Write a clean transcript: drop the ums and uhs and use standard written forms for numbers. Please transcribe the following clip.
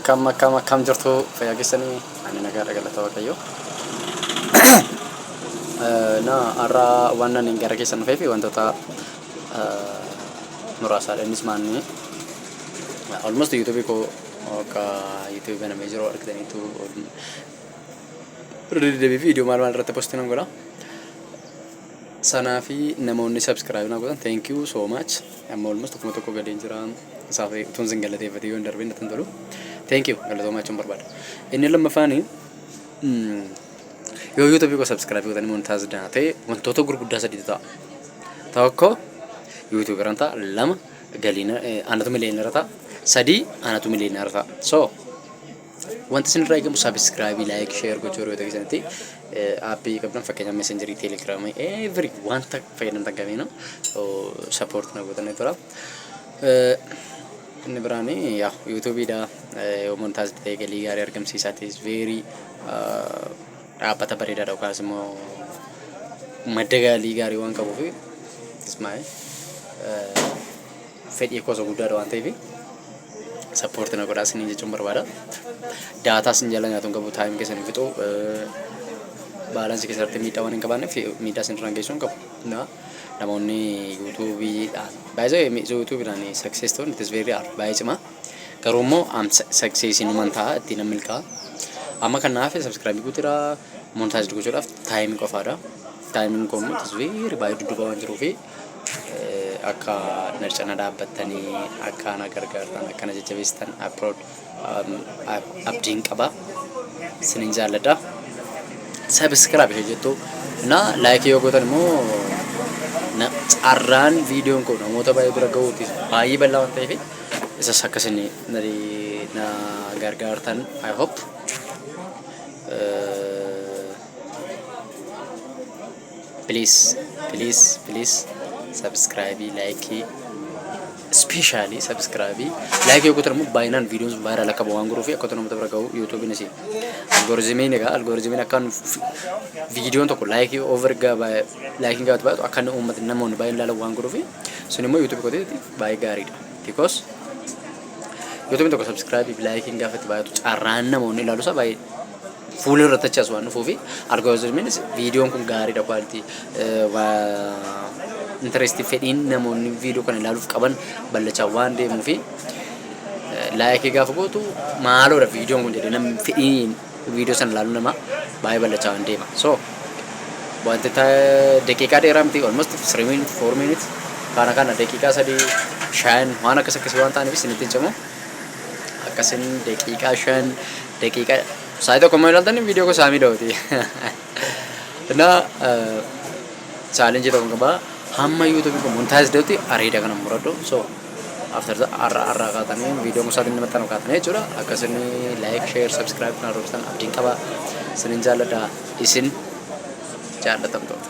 Akkam akkam akkam jirtu, fayyaa keessanii? Ani nagaadha, galata Waaqayyoo. Na har'a waan ani gara keessan dhufee fi wantoota muraasaadha. Innis maanni almost YouTube koo akka YouTube banamee jiru argitaniitu, irra deddeebi'ee viidiyoo maal maal irratti post nan godha. Sanaa fi namoonni subscribe na godhan, thank you so much. Amma almost 1000 gadeen jira. Isaaf utuun sin galateeffatee yoo hin darbin natti hin tolu. Thank you, galatoomaa jechuun barbaada. Inni lammaffaani, yoo YouTube koo subscribe gootanii monetize ta'e, wantoota gurguddaa sadiitu ta'a. Tokko, YouTuberan ta'a. Lama, galiin anatu millionaire ta'a. Sadii, anatu millionaire ta'a. So wanti isin irraa eegamu subscribe, like, share gochuu yeroo keessanitti app qabdan, fakkeenyaaf Messenger, Telegram, every wanta fayyadamtan kamiinuu support na gootanii tura. Inni biraan yaa YouTubeiidha. Yoo monetize ta'e galii gaarii argamsiisaatis, very dhaabbata bareedaadha yookaas immoo madda galii gaarii waan qabuuf, ismaa'ee fedhii gosa guddaadha waan ta'eef support na godhaa isiniin jechuun barbaada. Data isin jala nyaatu hin qabu, time keessan hin fixu, balance keessatti miidhaa waan hin qabaanneef miidhaa isin irraan geessuu hin qabu. Na namoonni YouTubeiidhaan baay'ee YouTubeiidhaan success ta'uun it is very hard, baay'ee cimaa. Garuu immoo am success numan ta'a, ittiin nan milkaa'a. Amma kan naaf subscribe guutuudha, monetize gochuudhaaf time qofaadha. Timeiin koo immoo it is very baay'ee dudduuba waan jiruufi akka na cina dhaabbattanii, akka na gargaartan, akka na jajjabeessitan upload abdiin qaba. Isinin jaalladha. Subscribe ishee jettu na like yoo gootan immoo carraan viidiyoon kun namoota baay'ee bira gahuuti baay'ee bal'aa waan ta'eef, isas akkasin na gargaartan I hope. Please, please, please, subscribe, like, especially subscribe, like yoo gootan immoo baay'inaan viidiyoon sun viral akka waan godhuuf akka namoota bira gahu YouTubeiinis algorithmiin, egaa algorithmiin akka viidiyoon tokko like over likeiin gaafatu baay'atu akka inni uummata namoonni baay'een ilaalan waan godhuuf, sun immoo YouTube kootiif baay'ee gaariidha. Because YouTubeiin tokko subscribe fi likeiin gaafa itti baay'atu carraan namoonni ilaalu isaa baay'ee fuula irratti achi as waan dhufuu fi algorithmiinis viidiyoon kun gaariidha, quality, interest, fedhiin namoonni viidiyoo kana ilaaluuf qaban bal'achaa waan deemuu fi like gaafa gootu maaloodha viidiyoon kun jedhee namni fedhiin viidiyoo sana ilaalu nama baay'ee bal'achaa waan deema. So wanti daqiiqaa dheeraa miti, almost 3 minutes, 4 minutes kana kana daqiiqaa 3, 5 waan akkas akkasii waan ta'aniif isinitti hin cimu. Akkasin daqiiqaa 5, daqiiqaa sa'aatii 1 immoo ilaaltan viidiyoo gosa saamii da'uti. Na challenge tokko qabaa, hamma YouTubeii kun monetize ta'utti areeda kana muradhu. So after har'a har'a kaatanii viidiyoon gosa namatti maxxanu kaatanii jechuudha. Akkasin like, share, subscribe kan hordoftan abdiin qaba. Isinin jaalladha, isin jaallatamtoota.